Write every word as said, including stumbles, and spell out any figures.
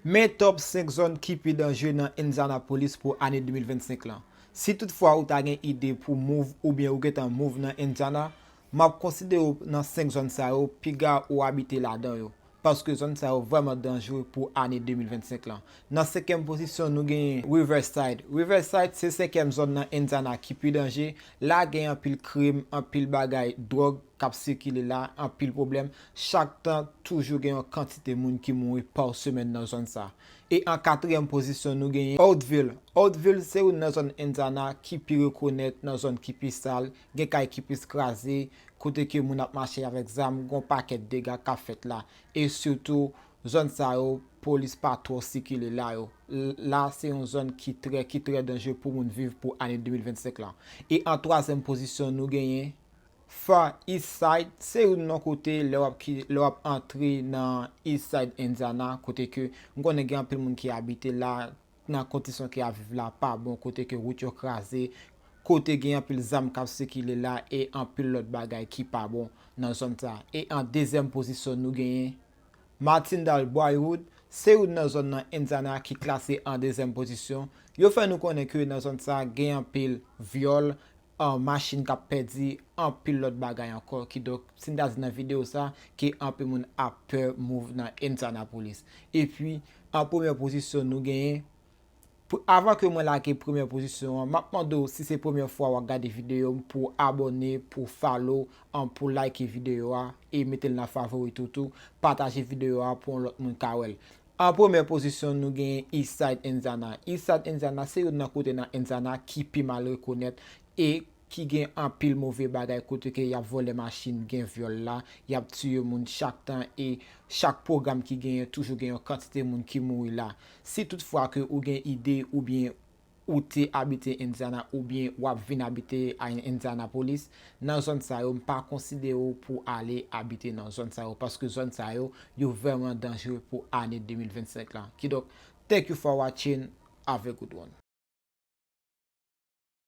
Men top senk zòn ki pi danjere nan Indianapolis pou ane de mil vennsenk lan. Si toutfwa ou ta gen ide pou move oubyen ou gentan move nan Indiana, m ap konsidere w nan senk zòn sa yo, piga ou abite ladan yo. Paske zòn sa yo vrèman danjere pou ane de mil vennsenk lan. Nan senkyèm pozisyon, nou genyen Riverside. Riverside se senkyèm zòn nan Indiana ki pi danje. La gen anpil krim, anpil bagay dwòg k ap sikile la, anpil pwoblèm. Chak tan, toujou gen yon kantite moun ki mouri pa semèn nan zòn sa. E an katriyèm pozisyon, nou genyen Oakville. Oakville se youn nan zòn Indiana ki pi rekonèt, nan zòn ki pi sal, gen kay ki plis kraze, kote ke moun ap mache avèk zam, gon pakèt dega k ap fèt la. E sitou, zòn sa yo, polis pa twò sikile la yo. L-, la se yon zòn ki trè, ki trè danjere pou moun viv pou ane de mil vennsenk lan. E an twazyèm pozisyon, nou genyen Far East Side, se youn nan kote lè w ap ki-, lè w ap antre nan East Side Indiana, kote ke m konnen gen anpil moun ki abite la, nan kondisyon ke y ap viv la pa bon, kote ke wout yo kraze, kote gen anpil zam k ap sikile la e anpil lòt bagay ki pa bon nan zòn sa. E an dezyèm pozisyon, nou genyen Martindale Briarwood, se youn nan zòn nan Indiana ki klase an dezyèm pozisyon. Yo fè nou konnen ke nan zòn sa gen anpil vyòl, an machin k ap pèdi, anpil lòt bagay ankò. Kidonk, si n ta di nan videyo sa, ke anpil moun ap pè move nan Indianapolis. Epi, an premyè pozisyon, nou genyen, pou, avan ke mwen lage premyè pozisyon an, m ap mande w, si se premyè fwa w ap gade videyo m, pou w abòne, pou w follow, an, pou w like videyo a, e mete l nan favori tou tou, pataje videyo a pou yon lòt moun ka wè l. An premyè pozisyon, nou genyen East Side Indiana. East Side Indiana se youn nan kote nan Indiana ki pi mal rekonèt e ki gen anpil move bagay, kote ke y ap vòlè machin, gen vyòl la, y ap tiye moun chak tan e chak pwogram ki genyen toujou gen yon kantite moun ki mouri la. Si toutfwa ke ou gen ide oubyen ou te abite Indiana oubyen w ap vin abite a Indianapolis, nan zòn sa yo, m pa konsidere w pou ale abite nan zòn sa yo, paske zòn sa yo, yo vrèman danjere pou ane de mil vennsenk lan. Kidonk, thank you for watching, have a good one.